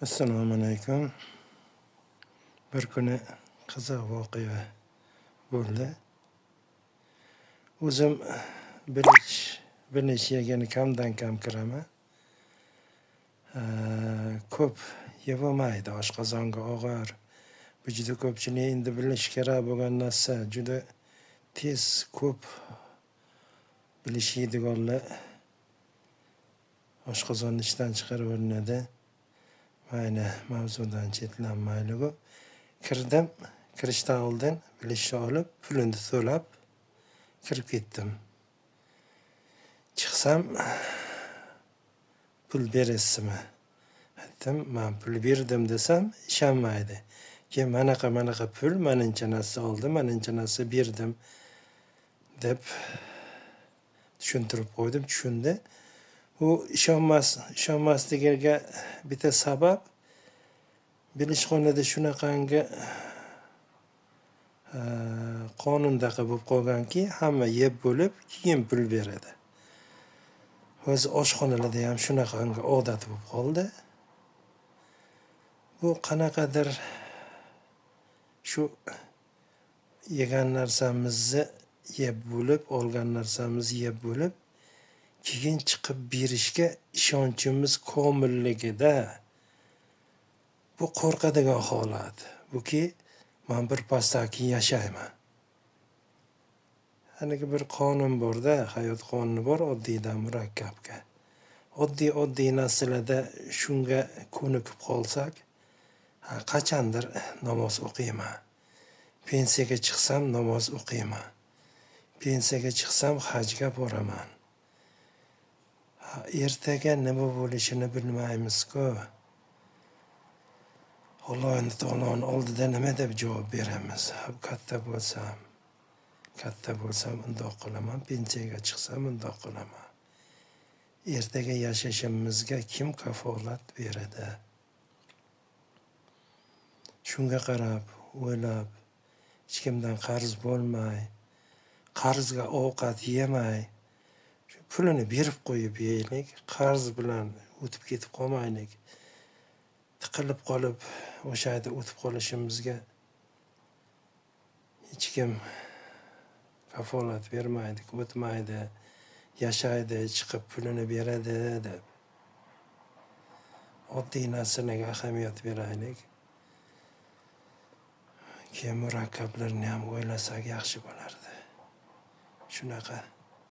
Assalomu alaykum. Bir kuni qiziq voqea bo'ldi. O'zim bilish yegani kamdan kam kiraman. Ko'p yevolmaydi, oshqozonga og'ir. Bu juda ko'pchilik endi bilish kerak bo'lgan narsa. Juda tez ko'p bilish yeydiganlar oshqozonni ishdan chiqarib yuboriladi. Mayli, mavzudan chetlanmaylik. Kirdim, kirishdan oldin bilishni olib, pulini to'lab kirib ketdim. Chiqsam, pul berasizmi? Aytdim, man pul berdim desam, ishonmaydi. Keyin manaqa manaqa pul, manuncha narsa oldim, manuncha narsa berdim deb tushuntirib qo'ydim, tushundi. U ishonmasligiga bitta sabab bilishxonada shunaqangi qonundaqa bo'lib qolganki, hamma yeb bo'lib, keyin pul beradi. O'zi oshxonalarda ham shunaqangi odat bo'lib qoldi. Bu qanaqadir shu yegan narsamizni yeb bo'lib, olgan narsamizni yeb bo'lib, keyin chiqib berishga ishonchimiz komilligida bu qo'rqadigan holat. Buki man bir pasdan keyin yashayman. Haligi bir qonun bor-da, hayot qonuni bor, oddiydan murakkabga. Oddiy-oddiy narsalarda shunga ko'nikib qolsak, qachandir namoz o'qiyman. Pensiyaga chiqsam namoz o'qiyman. Pensiyaga chiqsam hajga boraman. Ertaga nima bo'lishini bilmaymiz-ku. Alloh taoloni oldida nima deb javob beramiz? Katta bo'lsam, katta bo'lsam undoq qilaman, pensiyaga chiqsam undoq qilaman. Ertaga yashashimizga kim kafolat beradi? Shunga qarab, o'ylab, hech kimdan qarz bo'lmay, qarzga ovqat yemay, pulini berib qo'yib yeylik, qarz bilan o'tib ketib qolmaylik. Tiqilib qolib, o'sha yerda o'tib qolishimizga hech kim kafolat bermaydi, o'tmaydi, yashaydi, chiqib pulini beradi deb. Oddiy narsalarga ahamiyat beraylik. Keyin murakkablarni ham o'ylasak yaxshi bo'lardi. Shunaqa.